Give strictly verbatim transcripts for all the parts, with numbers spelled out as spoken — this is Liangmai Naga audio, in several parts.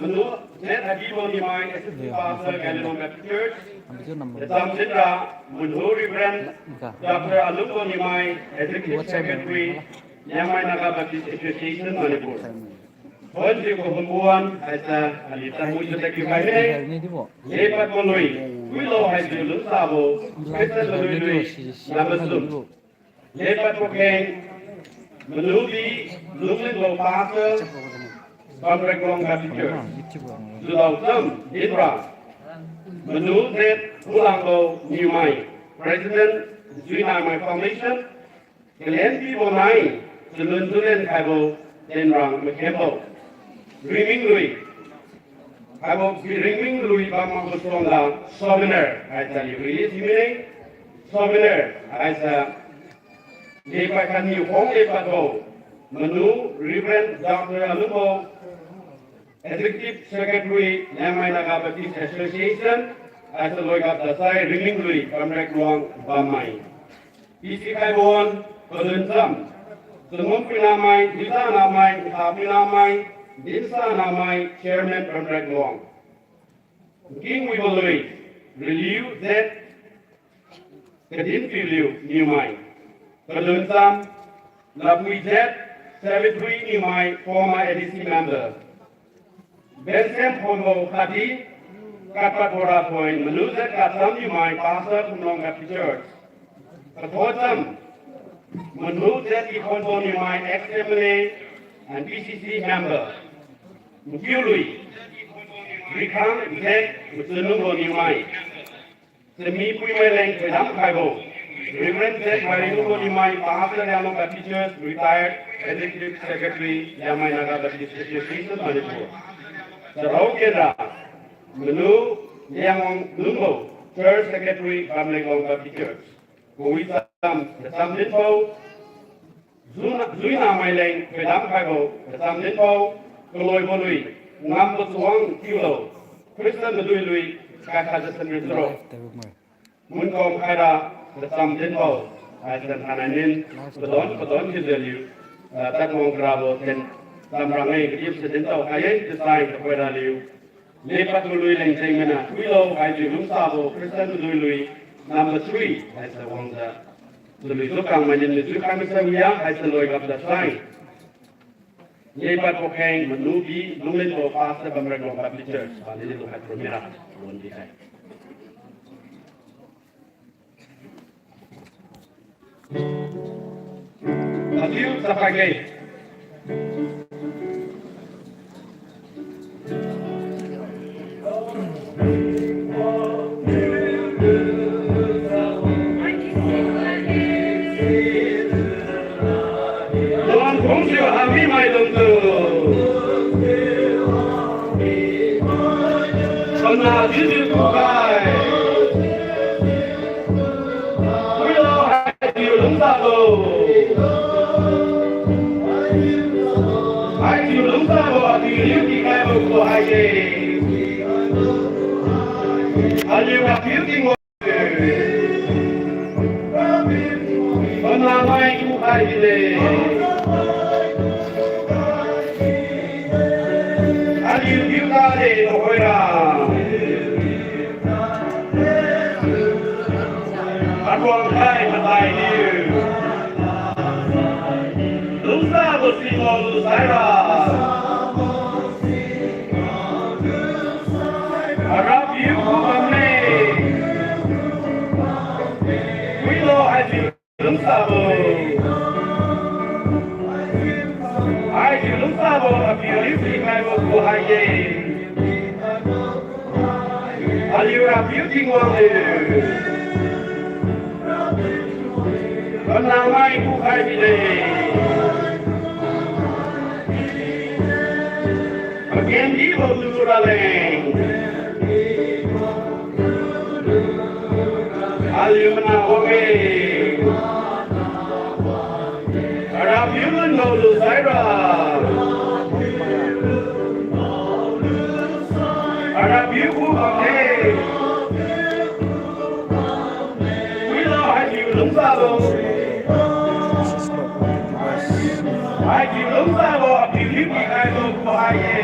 Manu Z Habibo Niumai, Assistant Pastor, Gailong Baptist Church. Hacham dinra, Manu Reverend Doctor Alungbo Niumai, Executive Secretary, Liangmai Naga Baptist Association, Manipur. Bonjiu kahumbo wan haise aliu tadmui jiu tadkiu khai mine. Lepadbo lui, wilo haijiu lungsabo, Christian lui lui, number sum. Lepadbo kheng, Manu B Lunglinbo Pastor, Bamrekluang Baptist Church. Judao cham dinra, Manu Z Pulangbo Niumai, President, Zuinamai Foundation, Kalen Pibo nai, chalun julen khaibo, Tenrang Makhembo. Ringming lui, haibo Ringming lui bam makbo suangga, souvenir, haise aliu release thiu mine, souvenir, haise, lepad khatniu khong lepadbo, Manu Reverend Doctor Alungbo, Executive Secretary, Liangmai Naga Baptist Association, haise loi gapdasai Ringming lui, Bamrekluang bammai. Pisi khaibo wan, palun cham. Changam puinamai, Duisanamai, Nkha puinamai, Dinsanamai, Chairman Bamrekluang. Kingwibo lui, Riliu Z Kadinpiuliu Niumai. Palun cham, Lapui Z Savitri Niumai, former A D C member. Bensem Khonbo khatdi, Katpad Bora Khoi, Manu Z Katcham Niumai, Pastor, Khumlong Baptist Church. Kathocham, Manu Z Ikhonbo Niumai, ex M L A and P C C member. Nkiu lui, Rikhang Z Machunlungbo Niumai. Chami puimai leng thoidam khaibo, Reverend Z Mailungbo Niumai, Pastor, Liangmai Baptist Church, retired, Executive Secretary, Liangmai Naga Baptist Association, Manipur. Charao kenra, Manu Liangwang Lungbo, Church Secretary, Bamrekluang Baptist Church. Kawicham, Kacham Dinbo, Zuna-, Zuinamai leng thoidam khaibo, Kacham Dinbo, kaloibo lui, Ngambo Chuang Kiulo, Christian madui lui, Kaikhat Jasen Rincharo. Munkom khaira, Kacham Dinbo, haise thainai nin, padon, padon thiujiu aliu, ah, tadmang karabo then, chamrang-e, kadip se dintao khai-e, chiusai kakhoira liu. Lepad malui leng jengmina, wilo haijiu lungsabo, Christian madui lui, number three, haise wangjiu. Chalui tu kangmai nin lui tu kangmai sa wiya, haise loi gapdasai. Lepadbo kheng, Manu B Lunglinbo Pastor, Bamrekluang Baptist Church, paliu tu hai purmira, lon di khai. Aliu chapai ge. Tuan kungsiu hami maidungtu. Pana didi kukai. Wilo haijiu lungsabo. Haijiu lungsabo, aliu liu pikaibo gu haise. Aliu Rapiu Tingwang. Pana mai kukhai bide. Aliu liu kade tuhoira. Aruang khai matai niu. Lungsabo si ngao lu saira. Arapiu ku bamme. Wilo haijiu lungsabo. Haijiu lungsabo, Rapiu liu pikaibo gu hai-e. Aliu Rapiu Tingwang-e. Pana mai kukhai bide. Paken dibo tu raleng. Aliu mana wang-e. Arapiu lun ngao lu saira. Arapiu ku bamme. Wilo haijiu lungsabo. Haijiu lungsabo, Apiu liu pikaibo gu hai-e.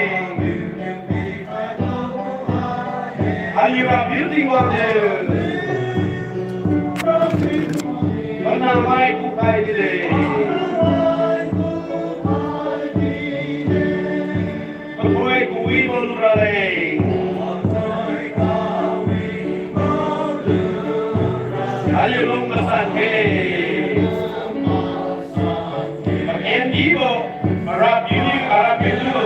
Aliu Rapiu Tingwang de. Panamai kukhai bide. Pakhoi kawibo luraleng. Aliu lung masan khe. Pakendibo, Rapiu, Rapiu tu.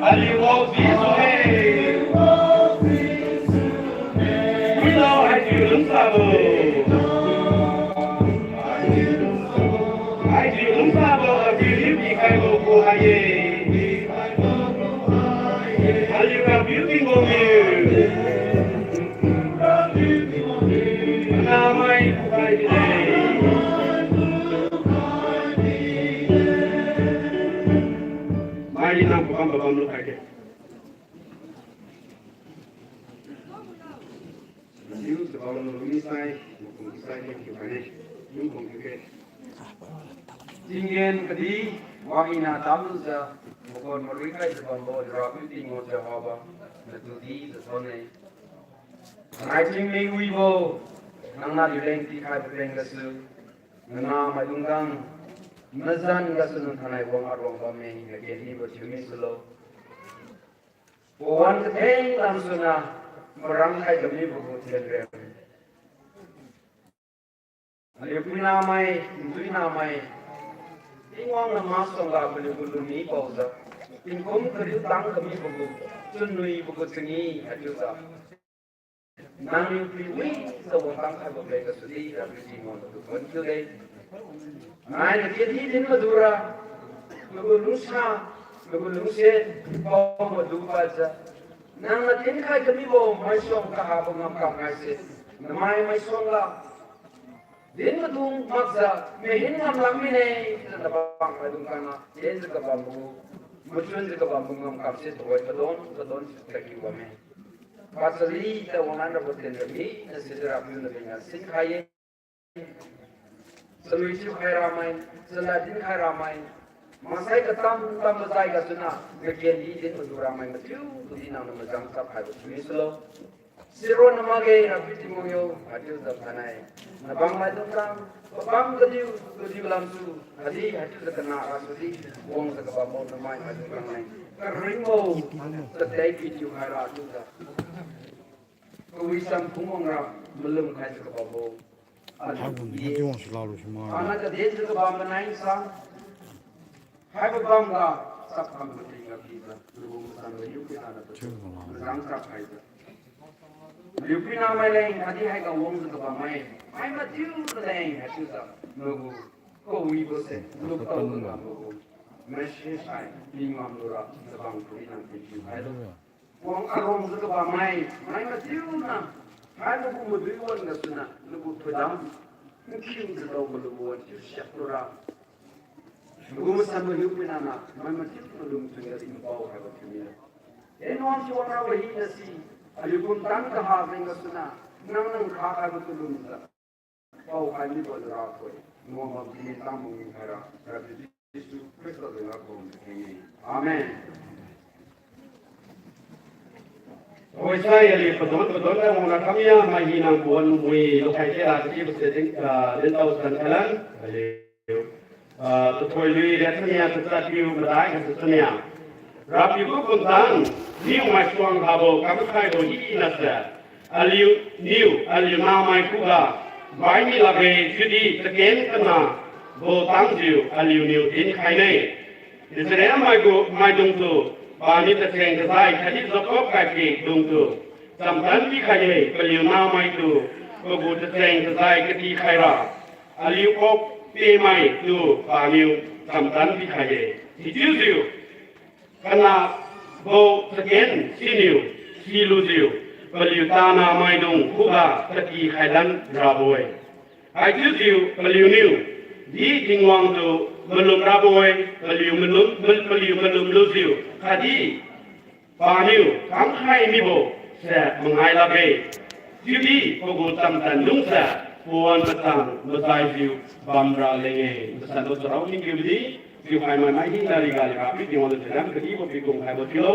Aliu wao Jesu e. Wilo haichiu lungsabo. Haichiu lungsabo, Rapiu niu pikhaibo kuhai ye. Aliu Rapiu Tingwang e. Namai kukhai bide. Mai nang pabam pabam lukhai de. Niu tabao lung misai, mukung sai ni kiu kane, niu kung kiu ke. Tinggen kadi, wahina tamlujiu, mukon marui khai jabambo, Rapiu Tingwang Jehovah, natu di jatone. Nai chingmeng wibo, nang naliu leng pikhaibo peng gasu, nang namaidung kang, mazan gasu nang thainai wang aruang bamme, nakendibo thiumi sulo. Pawan katheng lamsuna, marang khai kamibo gu thienrem. Aliu puinamai, ntuinamai, Tingwang na masuangga paliu gu luni paojiu, tingkum kariu tang kamibo gu, chunnuibo gu changi haichiujiu. Nangniu piwijiu wangtang khaibo peng gasudi, Rapiu Tingwang natu pon kiu de. Nai nakenhi din madura, nagu lungsa, nagu lungse, pao madu paijiu. Nang natinkhai kamibo maisuang kahabo ngamkam haise, namai maisuang ga din madung makjiu, mahin ngamlak mine, chiujiu nabang maidung kangna, tenjiu kabambo, machunjiu kabambo ngamkamse tuhoi kadon, kadon si takiu bamme. Pachali ta wanglan rabo tien rami, nasijiu Rapiu nalingga sinkhai ye. Chalui thiukhai ramai, chalad dinkhai ramai, maksai katam tam mazai gasuna, nakenhi din madu ramai mathiu, tudi nangniu majang chap khaibo thiumi sulo. Sironna makge Rapiu Tingwang yo, haichiujiu thainai nabang maidung kang, pabam kadiu, kadiu lamsu, khatdi haichiujiu kana gasudi, wangjiu kabambo namai maidung kang leng karingbo, tatei pi thiukhaira chiujiu kawi sam phungwangra, malum khaijiu kabambo. Haibo madi wang sulalu sima. Ana kadenjiu kabam manai sa. Haibo bamga, chapkhang matingga pijiu, nagu masanbo hiupuina natu majang chap khaijiu. Aliu puinamai leng, khatdi haiga wangjiu kabammai, mai mathiu naleng haichiujiu, nagu kawibose, lutao kabambo gu message hai, pi ngamlura, chabang phui nang pi thiukhailo. Wang aruangjiu kabammai, mai mathiuna, haibo gu madui wan gasuna, nagu thoidam, nkhiujiu dao malubo wan thiu siaklura. Nagu masanbo hiupuina na, mai mathiu malum chunga di npao haibo thiumilo. E nuan thiu wangrabo hinasi, aliu kumtan kaha jeng gasuna, nang nang kha haibo tulumjiu paokhai mibo lura khoi, nuan bam tini tang mungin khaira, Rapiu Jesu Khrista jeng ga khum thenge. Amen. Oi sai aliu padon padon da wangna kamya mai hina pawan mui lukhai kera katibo se din, ah, dintao san khalan, aliu, ah, tuthoi lui riak chania, tachat piu madai kasa chania. Rapiu gu kumtan, niu maisuang habo kamkhaibo hinase, aliuniu aliu namai khuga baimi lakge, chiudi chaken kana bo tangjiu aliuniu dinkhaine. Israel mai gu maidungtu, paniu tacheng-tajai khatdi Jacob kaipidungtu chamtan pikhai-e, paliu namaitu pagu tacheng-tajai katikhaira, aliu kok pemaitu paniu chamtan pikhai-e. Sichiujiu, kanabo chaken siniu silujiu, paliu tanah maidung khuga katikhailan rabo-e. Haichiujiu paliuniu di Tingwangtu malum rabo-e, paliu malum, paliu malum lujiu khatdi paniu kamkhai mibose mangai lakge. Chiudi pagu chamtan lungse pawan pachang majaijiu bamra leng-e. Masanbo charao ningkiu bidi, chiukhai mai mai hina riga liga pi Tingwang lu chadam kadibo pikum khaibo thiulo.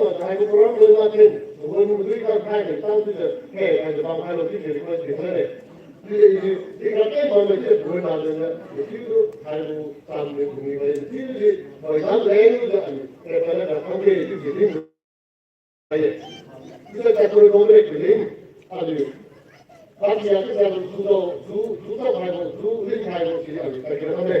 ma, haibo program loi ma thin, won madui ka khai ne, tang tu de, he, haibo bam khai lo, ti de, ko de, ko de. Ti de, ti, ti ka ke ma me de, won ma de, ti tu, haibo, tam de, ni ba, ti de, wai tam de, ni de, ani, te pa na ka khang de, ti de, ni. Ai. Ti de, ka ko de, ko de, ni. Ani. Ba ti ya, ti de, tu do, tu, tu do, haibo, tu, ni haibo, ti, ani, ka ke na de.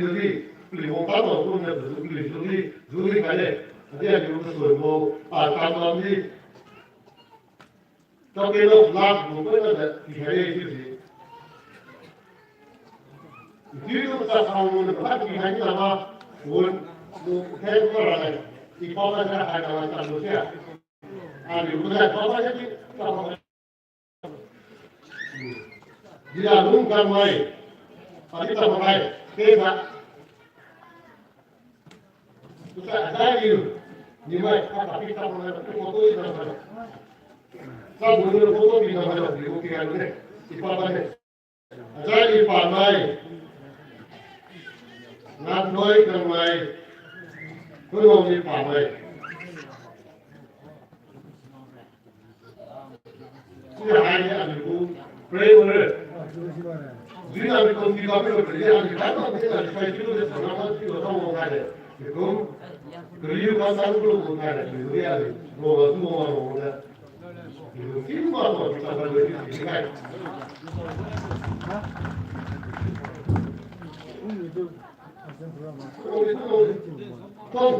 lu di, paliu wang tabo kumjiu paliu lu di, lu di khai le. Adi aliu kasui bo, pa tam bam di. Token of love bo pui na de, tikhai le chiusi. Chiutu sa khang lu de, ha tikhai ni lama, won, lu, hen ko ra le. I pa ma sa khai na ma sa lu sia. Aliu lu sa pa ma sa di, sa pa ma. Dila lung kang mai. Padi ta mai. Tesa. Tusa dai liu. Ni mai, apa padi ta mai, tu ko tu ta mai. Kabu ni ko ko pi na ba lo, ni ko pi kan ne. Ipa ba ne. Aja ipa mai. Ngan thoi kang mai. Kuno ipa mai. Sini hai ni aliu gu pray order. Jui aliu kum di kami lo pray aliu kan ma ni aliu sai kilo de sana ma kilo sa mo kai de. Kum. Kaliu ka sa kilo mo kai de. Kaliu ya aliu. Mo ma mo ma mo de. Kaliu kini ma mo kita ba lo ni kai. Kom.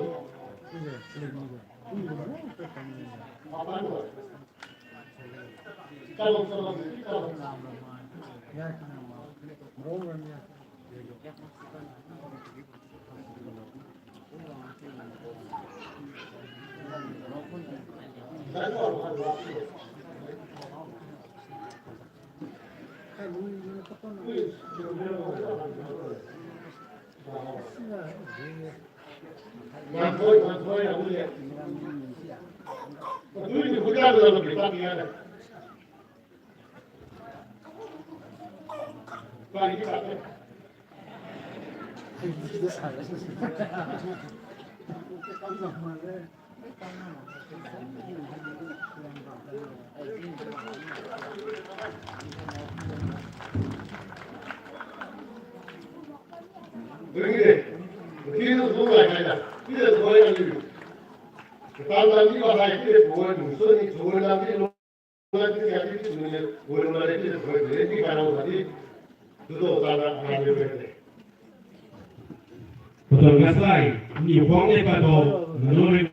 Pastor Gasai, ni khuang de pado, Honorable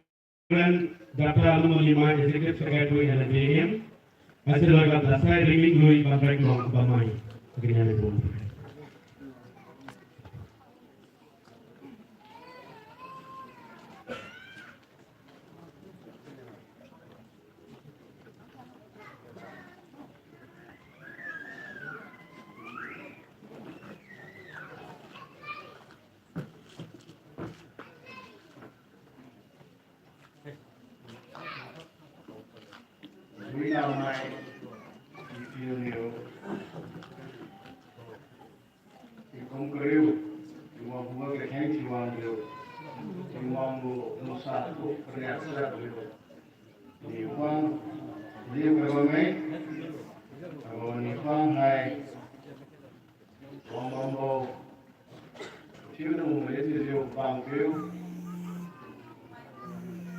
Doctor Lungmon Limai, Executive Secretary, L N B M, Asilo Doctor Sai Ringming Lui, Contract Long, Bamai, Agricultural Department. Tingwang gu kakheng Tingwang gu, Tingwang gu lungsa tu kariak siak liu. Niuphang, liu kabo me, kabo niuphang hai, wang bambo, thiu nung maliu thiujiu pangpiu,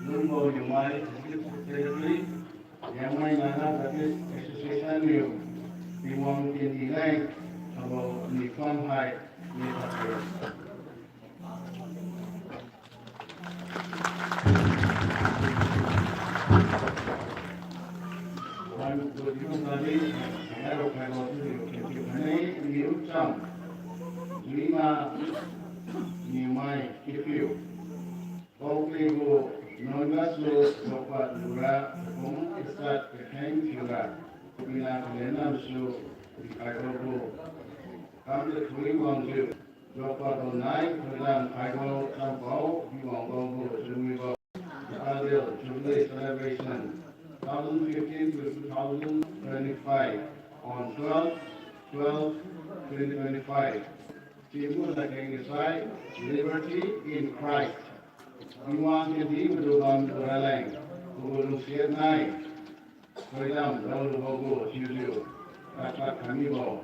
Lungbo Niumai, Secretary, Liangmai Naga Baptist Association niu, Tingwang kendi nai, kabo niuphang hai, ni phapiu. Niumai, Kipiu. Paokliu gu nongasu jokpa lura, kung isat kakheng thiura, pina kalenamsu, dikhaibo gu. Kamle thui wangjiu, jokpa gu nai, thoidam khaibo, champao, biwangbo gu, chunwibo. Adil Jubilee Celebration, two thousand fifteen to two thousand twenty-five, on twelve twelve twenty twenty-five. Theme gu ladkeng kasai, Liberty in Christ. Tingwang kendi madu bam raleng, pagu lungsiat nai, thoidam daolubo gu thiujiu, khat khat khamibo.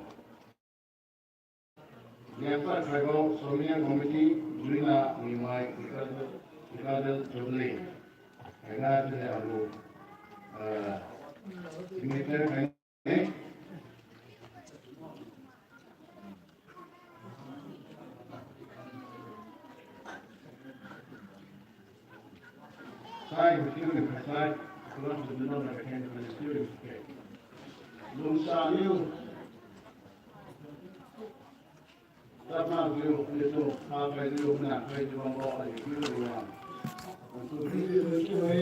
Liangpad khaibo Souvenir Committee, Juina Niumai, Decadal, Decadal Jubilee. Khaina tile agu, ah, signature khaine. Sai, thiu ni, sai, tuan tu ni, na khen tu ni, thiu ni, thiu. Lungsa niu. Tama niu, ni tu, ha kai niu, na kai niu, bambo, ai, thiu ni, wang. Tu, thiu ni, thiu ni.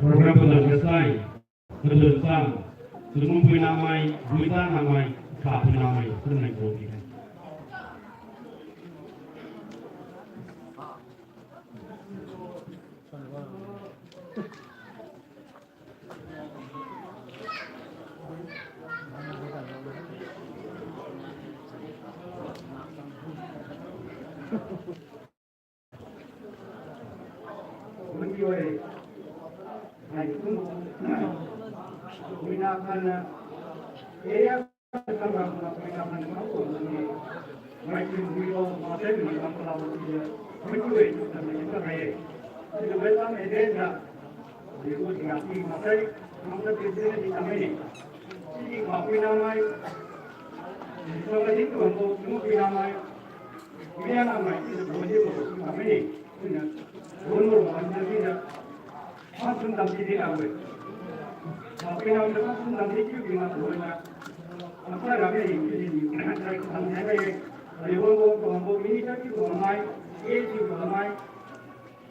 Program padam kasai, padam sang, chunmung pui namai, buita namai, ka pui namai, chunmung pui.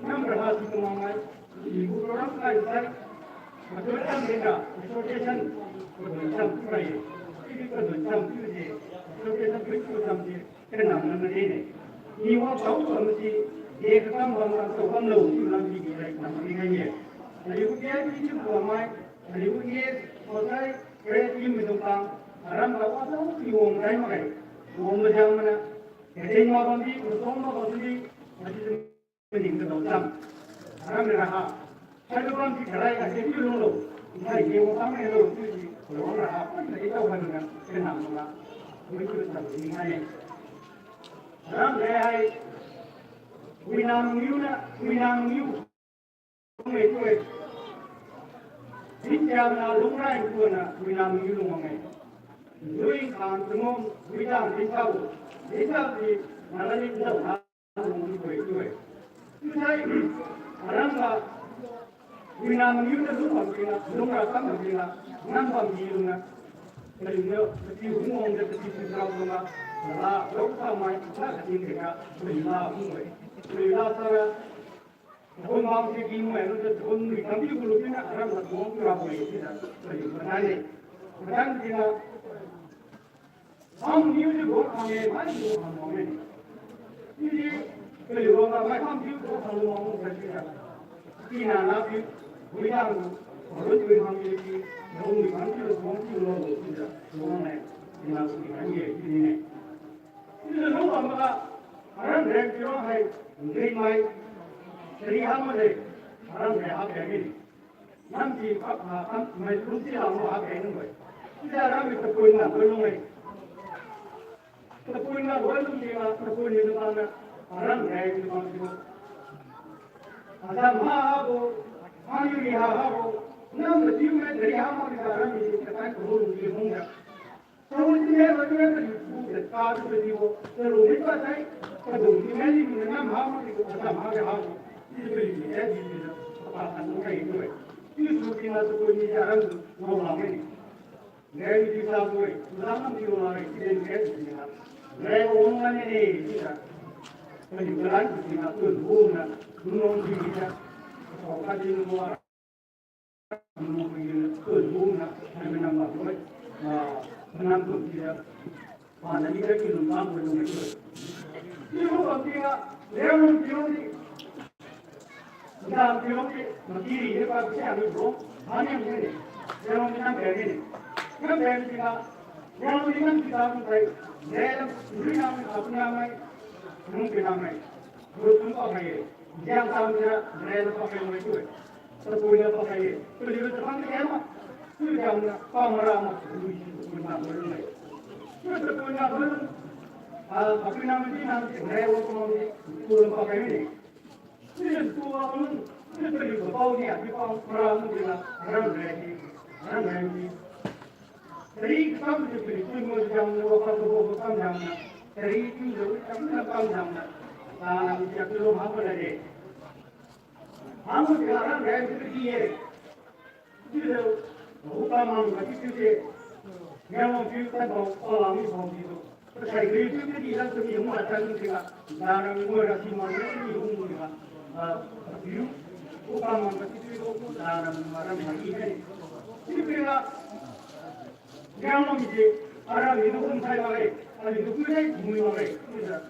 Number ha si kamamai, ibu program kai sai, matua tam deka, association, padun cham kai, ibi padun cham tu si, association tu tu cham si, kenang na na dine. Ni wa tau kam si, de kakam bam kam tau kam lo, si lam si di lai nam di ngai ye. Aliu kia di tu kamai, aliu kia, ko sai, kre di mi dong kam, aram ka wa tau, si wong kai makai, wong bajang mana, kre ma bam di, ko song ma bam di, ati maning kadao cham. Aram le raha. Haibo bam si karai ka se piu lunglo. Nthai ye wang tang helo chiu si. Lung raha. Pun na itao haibo na. Kenang lungna. Wui tu cham si ngai ye. Aram le hai. Wina mangiu na. Wina mangiu. Lung e tu e. Din jam na lung rai tu na. Wina mangiu lung wang e. Lui kan tengom. Wina din tao. Din tao si. Na la din tao na. Chiusai, arang ga, wina mangiu na lung bam tingga, lung ra kam bam tingga, nang bam di lung na. Paliu niu, pati hung wang de pati si rao lung ga, la, rao sa mai, na kating de ga, paliu la hung we. Paliu la sa ra, hung bam si di mai, lung de hung ni kam di gu lu tingga, arang ga hung ra we, sida, paliu madan de. Madan tingga, Ham niu di bo khang e, mai di bo khang e. Ni di, paliu wang ga mai ham di bo khang lu wang sa di ga. Tina na di, wi yang, ru di wi khang di di, ru di khang di lu wang di lu wang di di ga. Lu wang e, tina di khang e, di ne. Ni di lu wang ga, aram rem di wang hai, ngri mai, seri ham de, aram rem ha de ni. Nam di, ah, ah, kam, mai lung si lang mo ha keng nung bai. Sida ram mi tapui na lung lung bai. Tapui na lung lung di na, tapui ni lung na, ram rai ni lung lung. Adam ha ha bo, ha yu ni ha ha bo. Nam na tiu mai dari ha ma di ka ram mi di ka tai ko lung di hung ya. Tahu ni meh, bagi meh, bagi tu, ka tu, bagi tu, kalau ni pa sai, kalau ni meh, ni meh, nam ha, ni ko, nam ha, ha, ni bagi ni, eh, ni, ni, apa, kan, kai, tu, eh. Ni tu, ni, na, tu, ni, jarang, tu, mau lama ni. Ni, ni, sa, tu, eh, tu, lama, ni, lama, ni, ni, ni, ni, ni, orang mana ni, ni, ni, bagi jalan, ni, na, tu, tu, na, tu, orang ni, ni, ni, apa, kan, ni, mau Gu tum pa khai ye, jiang tam jira, nai la pa khai mai tu-e. Tapui la pa khai ye, paliu la chakang di ma. Tu jiang na, pa mara ma, lui si tapui na ma lu nai. Tu tapui na ma lu, ah, tapui na ma di na, nai wa pa ma di, tu la pa khai ye. Tu la tu wa pa lu, tu paliu la pa ni, ah, di pa mara ma di na, ram rai di, ram rai di. Tari kam di paliu tui mo jam na, waka tu bo kam jam na. Tari tu jo kam na kam jam na. Tanam jam tu lo ha pa la de. Hamu jam na ram tu di ye. Tu jo, hu pa mang ka ti tu je. Nyang mo tu ta bo, pa la mi bo di bo. Sai gri tu di la tu ni mo ta ni ka. Tanam mo ra si mo ni hu mo ni ka. Ah, tu. Hu pa mang ka ti tu ko tanam ma ram ma di ne. Ti pi la. Riang lam si, ara ni tu kum sai ma lei, ara ni tu kui lei, mui ma lei, tu sa.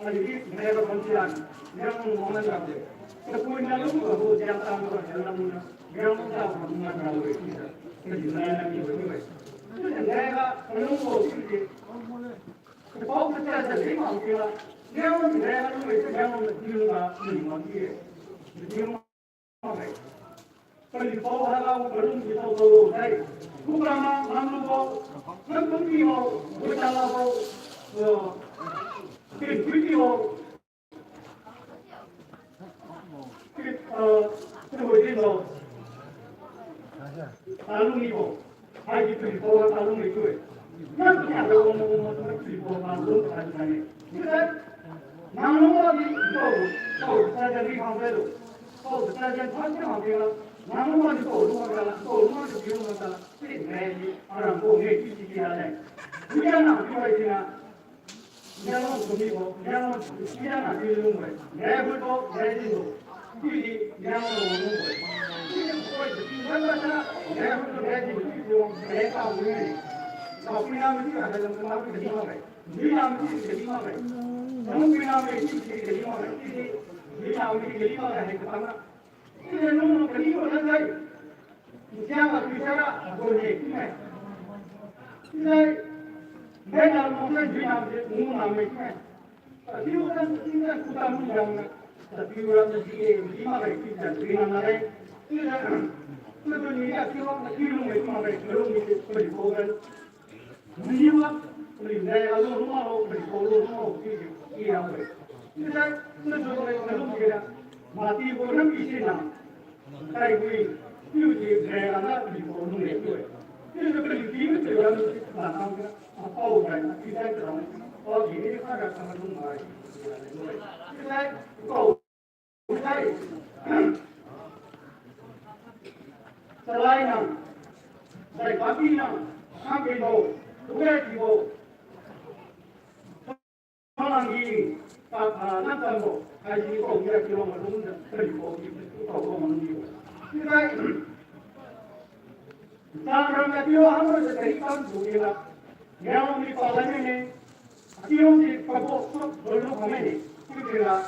Ara ni di, nai ra pon sian, riang lam wang lan lam de. Tapui na lu ko, ho, riang tam ko, riang lam na. Riang lam tam ko, mui ma lam de, tu sa. Ka di nai lam ni ko, tu sa. Tu sa, nai ra, ka lu ko, tu sa. Ka pau ka sia sa, di ma, tu sa. Riang lam nai ra, lu ko, riang lam na, di lu na, mui ma, tu sa. Di ma. Paliu pao haiga palung di tao tao lo sai. Kukrama, Namlubo, Namlubo, Witalabo, uh, Pinpuitibo, Pin, uh, Pinpuitibo, Talungnibo, haidi Pinpuitibo, Talungnibo. Nang kaya lo mo mo mo Pinpuitibo, Talung, Talung ni. Nang lo di, to, to, sa jadi hang lo. To, sa jadi hang lo. Nang lo di, to, lo, to, lo, to, lo, to, Arang ko nge ki ki ki ale. Kuya na kuya ina. Yalong kumi ko, yalong kuya na ki lung we. Nge bu ko, nge di ko. Ki di yalong lung we. Ki di ko ki yalong na. Nge bu ko, nge di ko, ki di ko, nge ka bu ni. Ka kuya mi ki ka dalam kena ki di ma we. Kuya mi ki di ma we. Kamu kuya mi ki di ma we. Ki di kuya mi ki di ma we. Hai ka na. Ki di lung lung ki di ko na kai. Nsiang a tuisara gu ne mai. Nai, nai na mo sa jui na je mu na mai mai. Tiu na tiu na kuta mu yang na. Tiu ra na ji e ji ma rai ti jan ri na na rai. Tiu na, tiu na ni ya tiu na tiu lu mai ma rai lu ni je pali ko ran. Niwa, pali nai alu ruma ho, pali ko lu ruma ho, ti, ti ya we. Ti sai, na jo le na lu ke na. Mati ko na pi si na. Tai wi, tiu ti nai la na pali ko lu le we. Ti na pali ti me te ya lu na na na. Apa o na, ti sai ka na. O ji ni ka na ka na lu mai. Ti sai, ko Salai nang, sai papi nang, hangkebo, tuwe kibo. Nang gi, ta, ah, nang tambo, ai di ko, gira kilo ma lung da, kali ko, ki ko, ko ma lung di ko. Sai, Sangram na tio hamra sa kari kam tu kira. Nyaw ni pa la ni ni. Tio ni pa bo so bolu kami ni. Tu kira.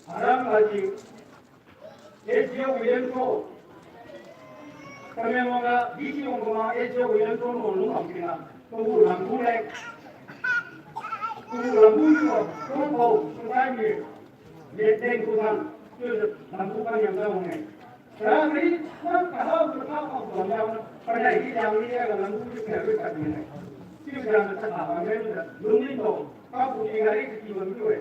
Aram lagi. S D O William Kro. Kami manga D C ong kama S D O William Kro mo lung kam kira. Ko bu lam bu le. Ko bu lam bu ni ko. Ko ko. Ko sai ni. Ye teng ko san. Tu lam bu kan yang da ong ni. Rari, na kaha, kaha, kaha, kaha, padai di jang ni, ya, lam bu di, ya, ri, kat ni. Tiu jang, sa, ha, ha, me, lu, lu, ni, to, ka, bu, di, gari, di, di, wan, tu, eh.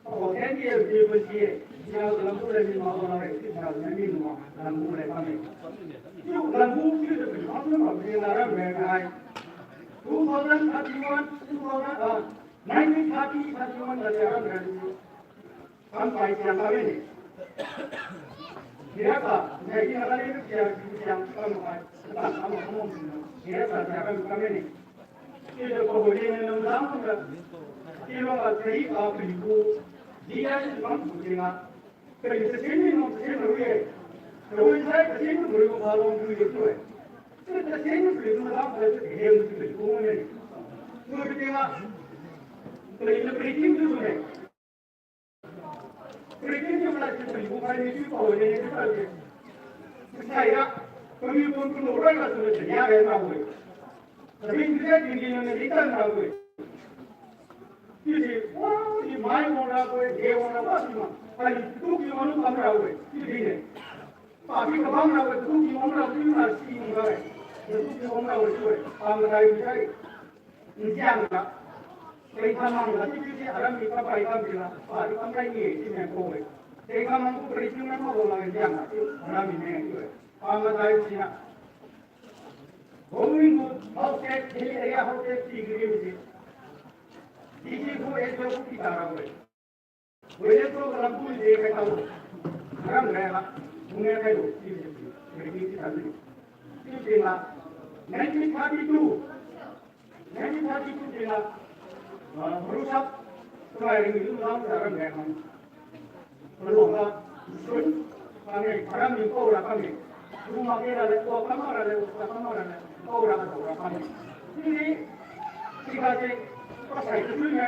Ko, ten, di, di, wan, di, eh. Di, ya, lam bu, le, ni, ma, wan, le, di, sa, ni, ni, ma, lam bu, le, ka, ni. Tiu, lam bu, di, di, di, ma, wan, di, na, ra, me, ai. Two thousand thirty-one, two thousand, ah, nineteen thirty, thirty-one, da, ya, ra, me, ai. Kam pai siang kami ni. Kira ka, nai di na kali ni siang, siang kam pai. Kam, kam, kam, kira ka siang kam kami ni. Ida ko holi ni nam dam ka. Ilo ka kri ka piliku. Dia ni kam ku singa. Kri sa sini no sini ruye. Ruye sai ka sini ruye ko halong ruye tu eh. Sa sini piliku dam ka sa dia ni piliku ni. Ruye singa. Kri na piliku tu ni. Christian tiu na si paliu khai ni tiu pao ni ni tiu pao ni. Sai ra, kami pun pun orang lah sudah sedia kan tahu. Tapi kita tinggi ni kita tahu. Tiu si, wah, si mai orang tahu, dia orang tahu si mah. Kali tu kita orang tahu. Tiu si ni. Tapi kebang tahu, tu kita orang tahu, tiu na si ni tahu. Tu kita orang tahu tu. Kami tahu ni. Njiang ga, tengkhamang ga, chiu chiu si aram mi kapai kam bila, pari kam rai ni, chiu meng ko we. Tengkhamang gu pari chiu meng ko la njiang ga, aram mi meng chiu we. Pama dai chiu na. Bowing gu, hau tek, hill area hau tek, si giri mi si. Digi gu, ejo gu, kita ra we. Wele to lampu de kai tau. Ram re la. Bunge kai lo. Ti ti ti. Ti ti ti. Ti ti la. Nineteen thirty-two. Nineteen thirty-two ti la. Ah, Rusap. Tuai ring lu lam ram re la. Lu la. Sun. Kami ram ni ko la kami. Rumah kira le ko kamar le ko kamar le. Ko la ko la kami. Ti ti. Ti ka ti. Pasai tu ni.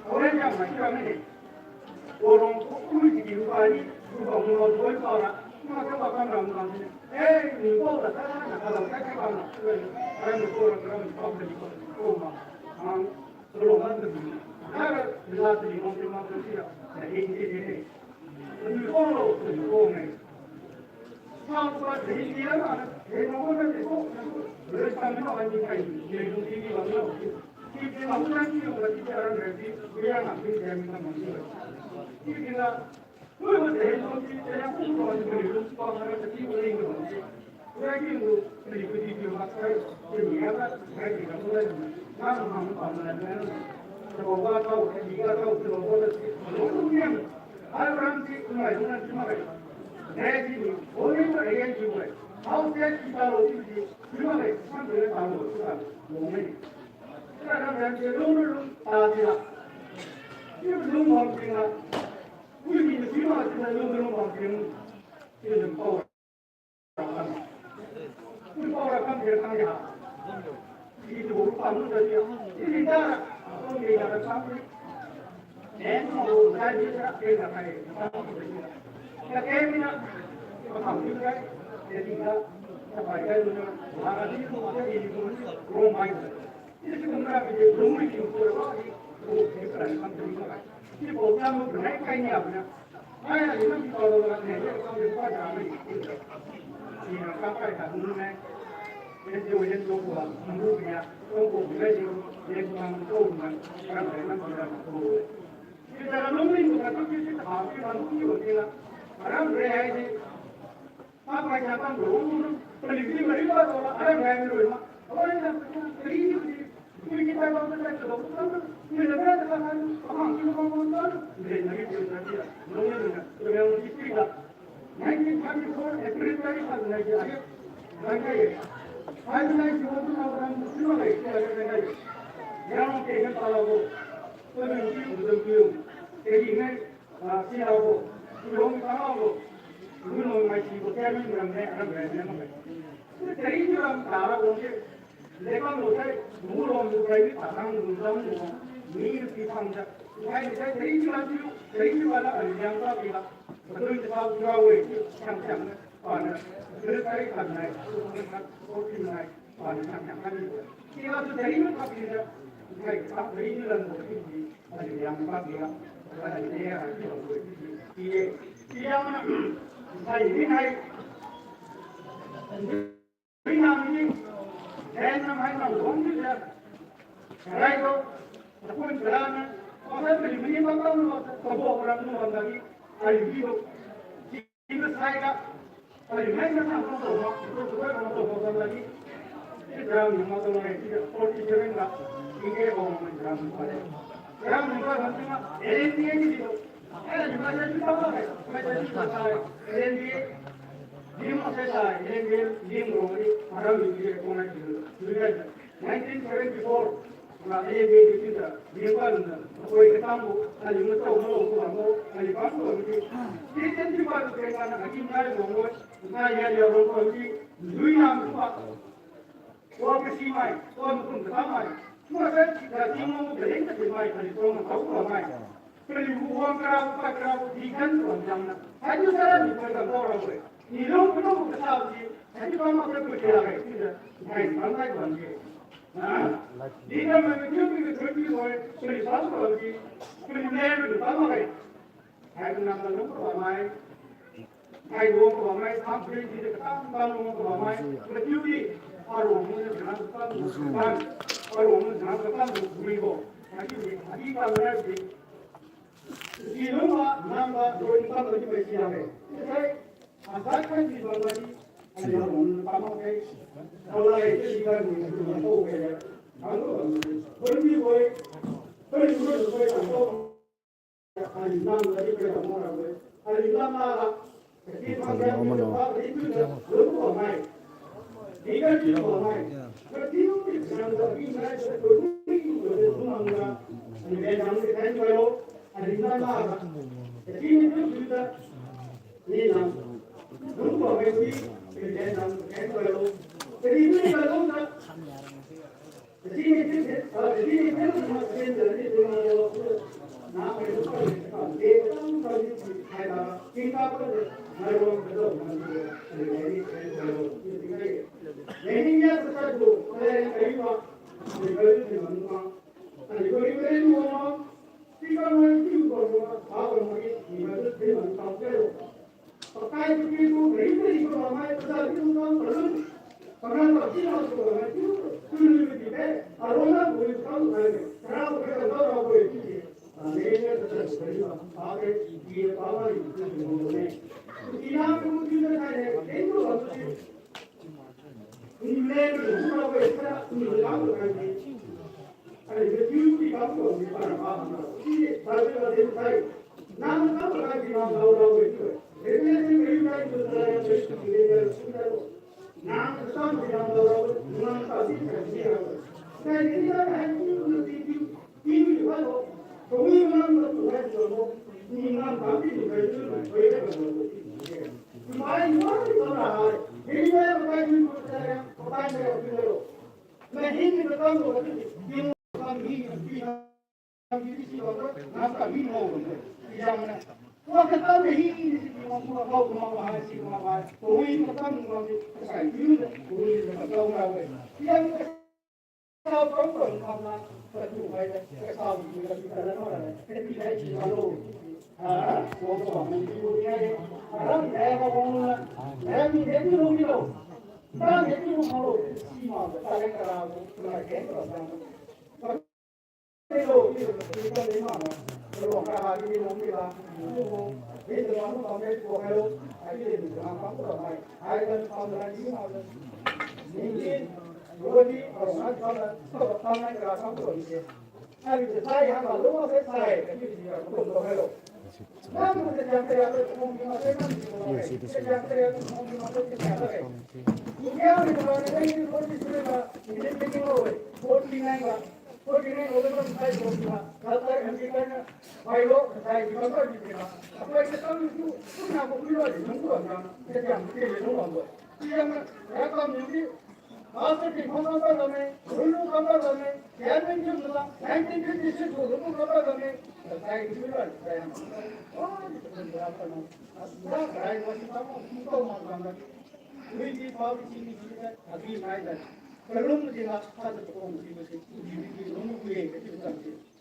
Orang yang masih ramai ni. Orang ko ulu ti rupa ni, rupa mula dua orang. Maka bakam ram ram ni. Eh, ni ko la ta na ka la ta ka na. Orang ko orang ram ko beli ko. Ko ma. Ang tolong kan tu. Kara bila tu ni orang terima kasih ya. Jadi ini ni. Ni ko lo, ni ko ni. Nineteen seventy-four, na A B D da, lingpa lungna, koi katangbo, aliu matao malo, kubo, aliu pangbo, di. Di ten di pa, kena, akim kai, wangbo, na ya ya, wangbo, di, lui nam, kubo. Wa kasi mai, wa makum kata mai. Wa sa, kasi mo, mo, beleng kasi mai, aliu tong, tao, kubo mai. Paliu wang kara, pa kara, di kan, kubo, jang na. Haitu sara, ni, kubo, kata, kubo. Ni long, kubo, kata, di, haitu pa, ma, kubo, kira, kubo, di, mai, pa, mai, kubo, di. Dina mai tiu mi twenty boy, twenty-five boy, twenty-nine boy, tama mai. Hai na ma lung ko mai. Hai wo ko mai, tham pui di de tam tam lung ko mai. Tiu di, aro mo de na tam tam. Aro mo de na tam tam ko. Hai di, di tam na di. Di lung ma, nam ma, do ni tam di mai di ya. Sai, asai kan di bang di. Ai ya, um, tama kai. Kalau ai di kan ni, ko kai. Kalau, um, beri boy, beri boy, boy,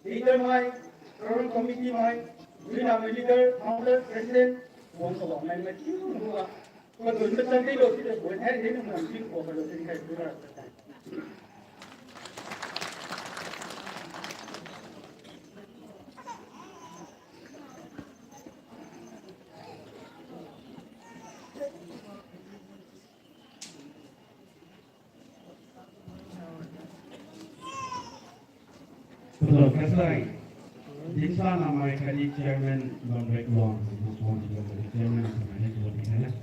Leader mai, program committee mai, duina mai leader, founder, president, wang sa wang mai mai tiu lu ga. Padun machang de lo si de bo hai de nang nang tiu ko ba lo si kai tu la. Hello, kasai. Dimsa namai kadi chairman Lomrek Luang, responsible chairman, kadi chairman.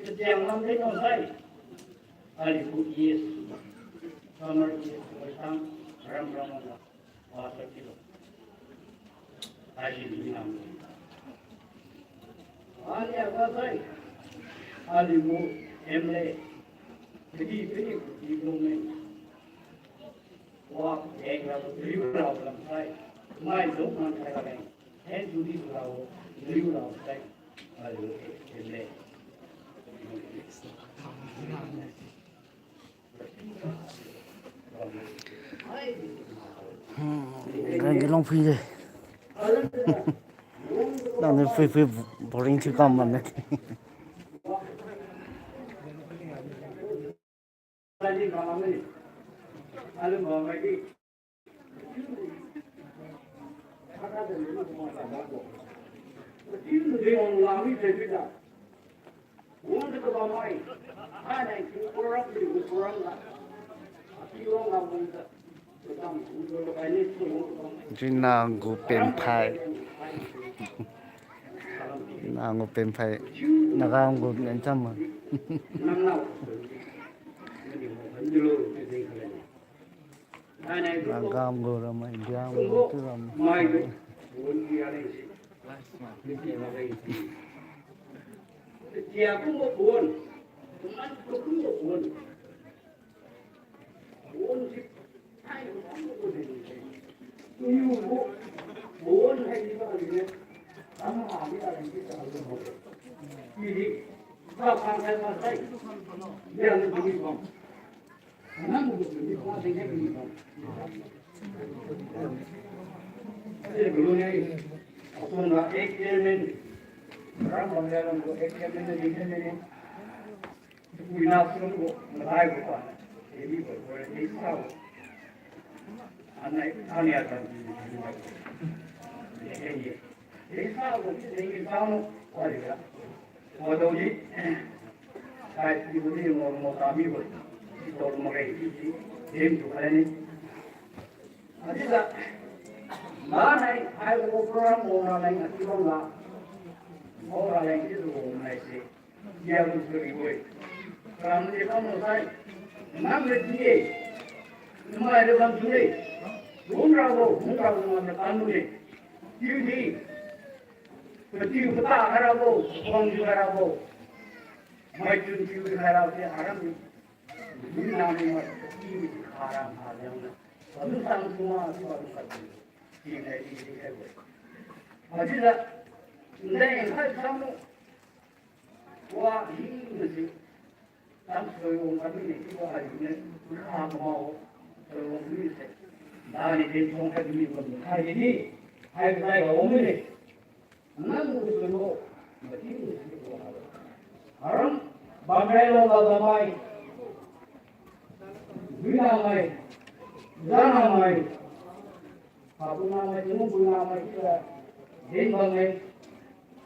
Katiang lam de nang sai. Aliu gu E S, summer E S, wai sang, ram ram ram ram, pastor kilo. Aliu gu nam. Aliu gu sai. Aliu gu M L A. Pidi, pidi, pidi, pidi, Wa, eng rao, liu rao lam sai. Mai dung man sai raleng. Hen tu di rao, liu rao sai. Aliu, eng le. Hmm, gan ge long phui de. Nang ni phui phui boring thiu kam man ne. Jina gu penphai. Jina gu penphai. Naga gu nencham ma. Naga gu ramai, India gu tu ramai. Pon tia leng si. Tia kumbo pon. Tuman kumbo pon. Pon si. Hai kumbo pon. Niu bo. Pon hai ni ba ni. Tama ni ba ni sa kumbo. Ni ni. Ba pang hai ba sai. Ni ang ni ba. Wadao di, sai si bo di mo, mo tami bo, si to mo gai si si, dim tu khalani. Adiga, ma nai, hai ko program mo na lai ngati bang la, mo na lai ngati tu mo nai si, dia tu suri bo. Ram ni kam mo sai, nam le di e, mai le kam tu le, hum ra bo, hum ra bo, nam le kam le, tiu di. Patiu pata khairabo, khangjiu khairabo. Maichun thiu khairabo se aram ni. Dui nami ma ti kharam khajiu na. Adu sang suma si ba du khat. Ti nai ti ti khaibo. Mati la. Ndai khai sang mo. Wa hi na si. Tam soi wang kami ni, wa hai ni, ha kama ho, soi wang ni se. Da ni din song kami ni, hai ni, hai kai ga wang ni. Nang tu soi wang, mati ni se. Aram, bamrai lo ga bamai. Duina mai, jana mai. Hapuna mai, tingmu buna mai, sira, din bamai.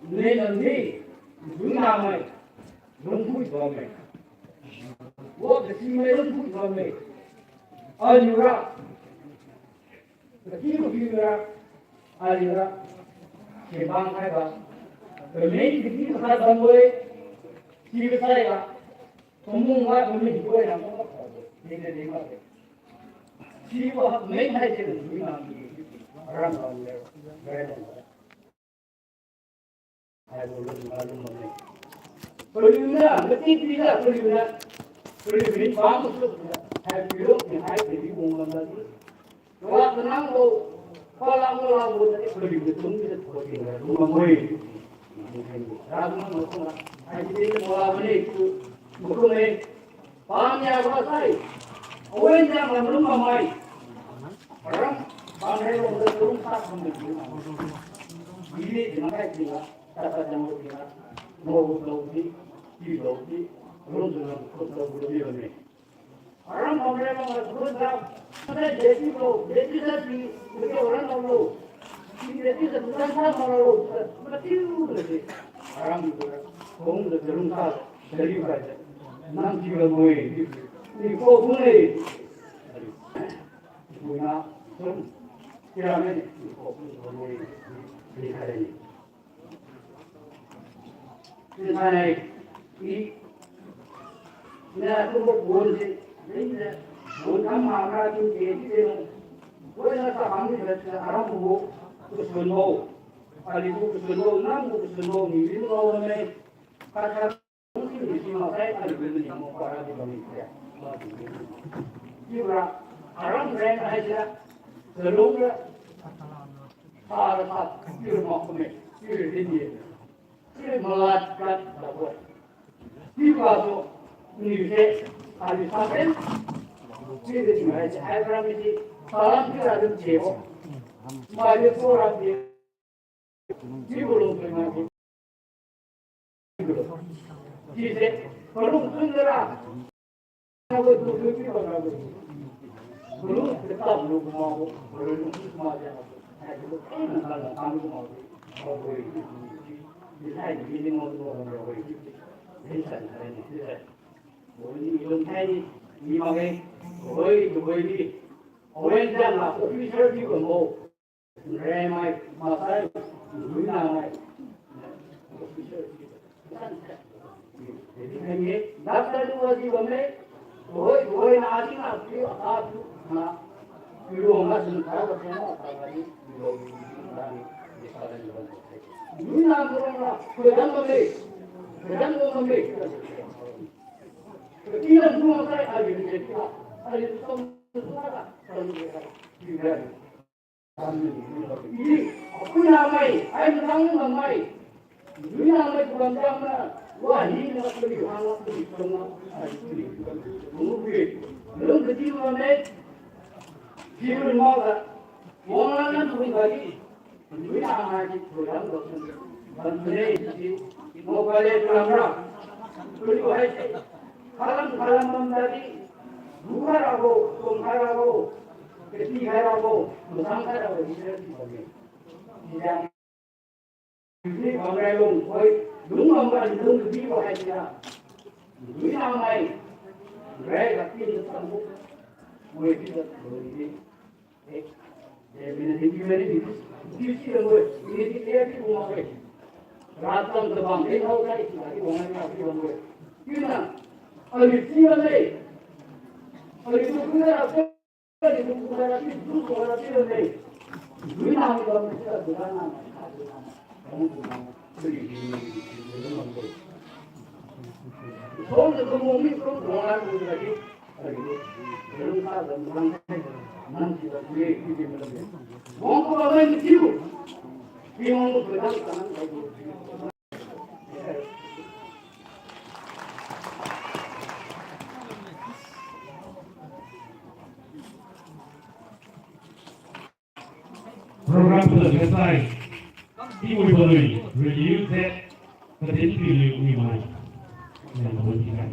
Nui nang di, duina mai, lungpui bamai. Wa kasi mai lungpui bamai. Aliura, kasi kasi ra, aliura, simbang khai ba. Pemeng kasi khai bamai, si kasai ba. Pemung ba pemeng koi nang ko, ni ni ni ma. Si wa meng hai si ni nang di, rang nang le, rang nang. Hai bo lung ba lung ba ne. Paliu na, mati pi na, paliu na. Paliu ni bang su na. Hai paliu ni hai paliu bung ba na. Wa kenang bo, pala mo la bo na, paliu ni tung ni ko ting na, lung ba moi. Ra lung ba moi. Hai paliu ni mo la bo ni, ko, ko ni. Pamia ba sai. Awen jang lam lung mamai. Ram, pamai lung de lung sa lung de. Bili de makai de la, tata jang de la. Mo lo di, di lo di, lung de lung ko lo di lo ni. Ram pamai lung de lung sa. Sai de di lo, de di sa di, de orang lo. Di de di sa di sa ma lo. Matiu de. Ram de, kong de lung sa. Dari bai, nang jiu la moi, ni ko bune. Buina, sum, kira me, ni ko bune, ni kare ni. Ni kare, i, na tu mo bun si, ni na, bun kam hamra tu ke, ni de mo. Buina sa ham ni, aram bu, kusun mo. Ali bu kusun mo, nang bu kusun mo, ni ni mo me. Ka, ka, Kira, aram reng haisira, chalung ra, sara sa, kira makume, kira dinye, kira malat kat dabo. Kira so, ni se, ali sa ken, kira dinye, aram ni, salam kira dun chebo. Mari so ra di. Sise, palung tun dara. Awen jang la officer di ko mo. Remai, masai, duinamai. Jadi kami, daftar tu wajib kami, hoi, hoi, na asing na, tu, apa tu, na, tu, na, sementara, bersama, apa lagi, tu, na, Nui na kurang la, kedang kami, kedang kami. Ketilan dua sai, ai, ai, ai, Apui namai, ai, matang namai. Nui namai kulam jam na, wa hi na kali hang la kali kali na, ai, kali kali. Ngu kali. Lung kadi namai. Jiu ma ga. Wang la na nui kali. Nui namai di kulam ga. Ban ne di. Mo kale kulam ra. Kali wa hai se. Kalam kalam bam tadi. Duha rabo, kum kharabo, kati kharabo, musang kharabo, di kharabo, di kharabo. Di kharabo. Di bamrai lung, oi, lung bamrai lung, di bahai di kharabo. Di namai, rai kati di kharabo. Oi, di kharabo, di. Program pula kasai. Tingwi balui, review set, patin piliu wi mai. Yang pun ikan.